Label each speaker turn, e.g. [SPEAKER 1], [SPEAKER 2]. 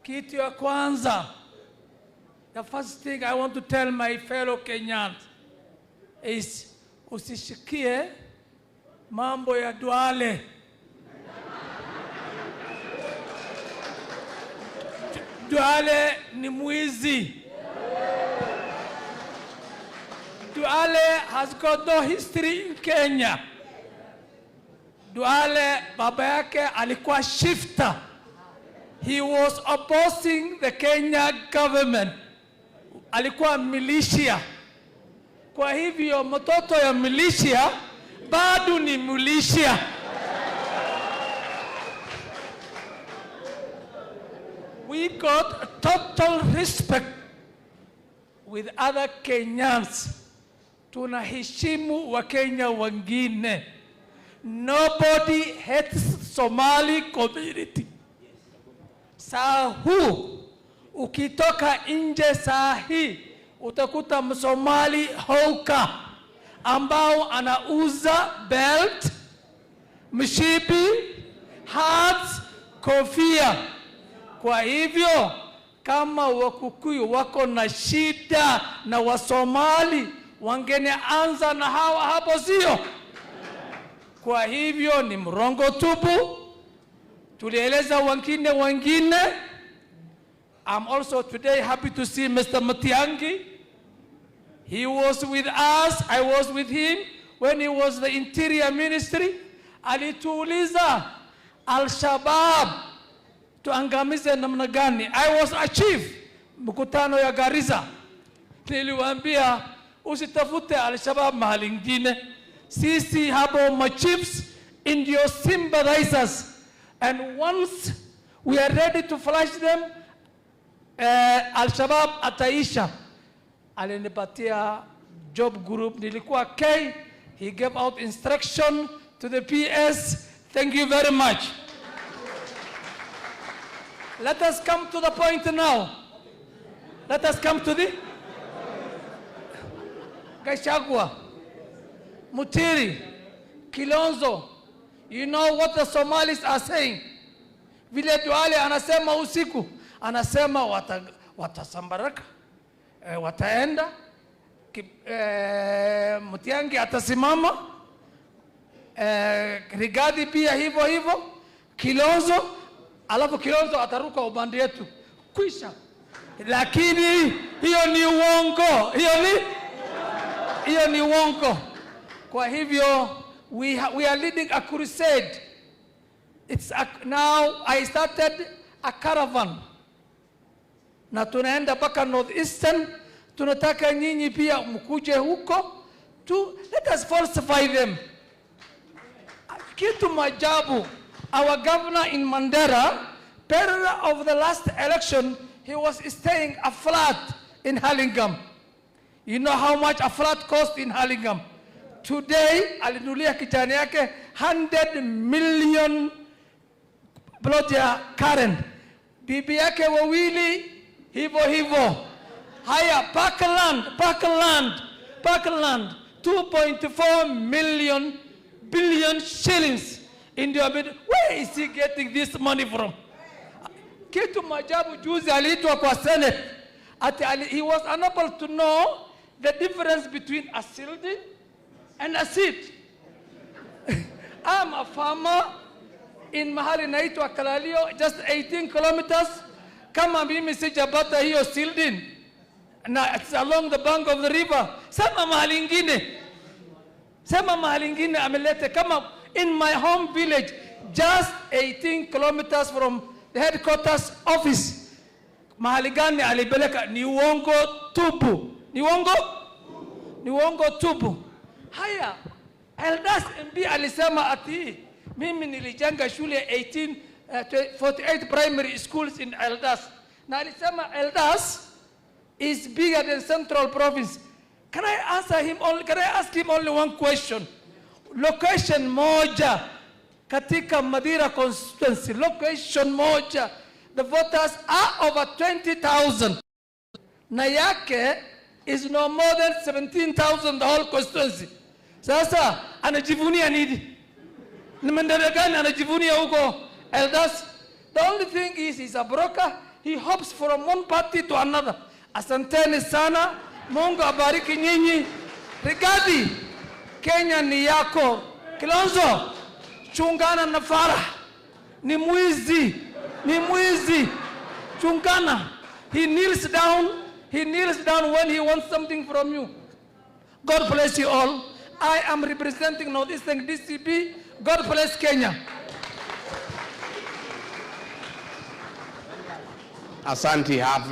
[SPEAKER 1] Kitu ya kwanza, the first thing I want to tell my fellow Kenyans is usishikie mambo ya Duale. Duale ni mwizi. Duale has got no history in Kenya. Duale baba yake alikuwa shifta. He was opposing the Kenya government. Alikuwa militia. Kwa hivyo mtoto ya militia bado ni militia. We got total respect with other Kenyans. Tunaheshimu Wakenya wengine. Nobody hates Somali community. Saa huu ukitoka nje saa hii utakuta Msomali hawker ambao anauza belt, mshipi, hats, kofia. Kwa hivyo kama Wakikuyu wako na shida na Wasomali, wangeanza na hawa hapo, sio? Kwa hivyo ni mrongo tupu. Tulieleza wengine. I'm also today happy to see Mr. Matiang'i. He was with us, I was with him when he was the interior ministry. Alituuliza, Al-Shabaab tuangamize namna gani? I was a chief mkutano ya Garissa. Niliwaambia, usitafute Al-Shabaab mahali ingine. Sisi hapo machiefs ndio sympathizers, and once we are ready to flush them, Al-Shabaab ataisha. Alinipatia job group, nilikuwa K. He gave out instruction to the PS. Thank you very much. Let us come to the point now. Let us come to the Gachagua, Muturi, Kilonzo. You know what the Somalis are saying? Vile Duale anasema usiku, anasema watasambaraka, wataenda Matiang'i atasimama, Rigathi pia hivyo hivyo, Kilonzo, alafu Kilonzo ataruka upande yetu, kwisha. Lakini hiyo ni uongo, hiyo ni uongo. Kwa hivyo we are leading a crusade. Now I started a caravan na tunaenda mpaka Northeastern. Tunataka nyinyi pia mkuje huko tu, let us falsify them. Kitu majabu, our governor in Mandera, period of the last election, he was staying a flat in Hurlingham. You know how much a flat cost in Hurlingham? Today, alinunulia kijana yake 100 million plot ya Karen. Bibi yake wawili hivyo hivyo. Haya, Parkland, Parkland, Parkland, 2.4 million billion shillings. Ndio where is he getting this money from? Kitu majabu, juzi aliitwa kwa Senate. Ati he was unable to know the difference between a seedling and a seed. I'm a farmer in mahali naitwa Kalalio, just 18 kilometers. Kama mimi sijapata hiyo seedling na it's along the bank of the river, sema mahali ingine, sema mahali ingine amelete. Kama in my home village, just 18 kilometers from the headquarters office, mahali gani alipeleka? Ni uongo tupu, ni uongo, ni uongo tupu. Haya, Eldas MP alisema ati mimi nilijenga shule 18 48 primary schools in Eldas, na alisema Eldas is bigger than Central Province. Can I answer him only, can I ask him only one question? Location moja katika Madira constituency, location moja, the voters are over 20,000. Na yake is no more than 17,000, the whole constituency. Sasa anajivunia nini? Ni maendeleo gani anajivunia huko Eldas? The only thing is he's a broker. He hops from one party to another. Asanteni sana, Mungu abariki nyinyi. Rigathi, Kenya ni yako. Kilonzo, chungana na Farah, ni mwizi, ni mwizi. Chungana. He kneels down, he kneels down when he wants something from you. God bless you all. I am representing Northeastern DCP. God bless Kenya.
[SPEAKER 2] Asante. Have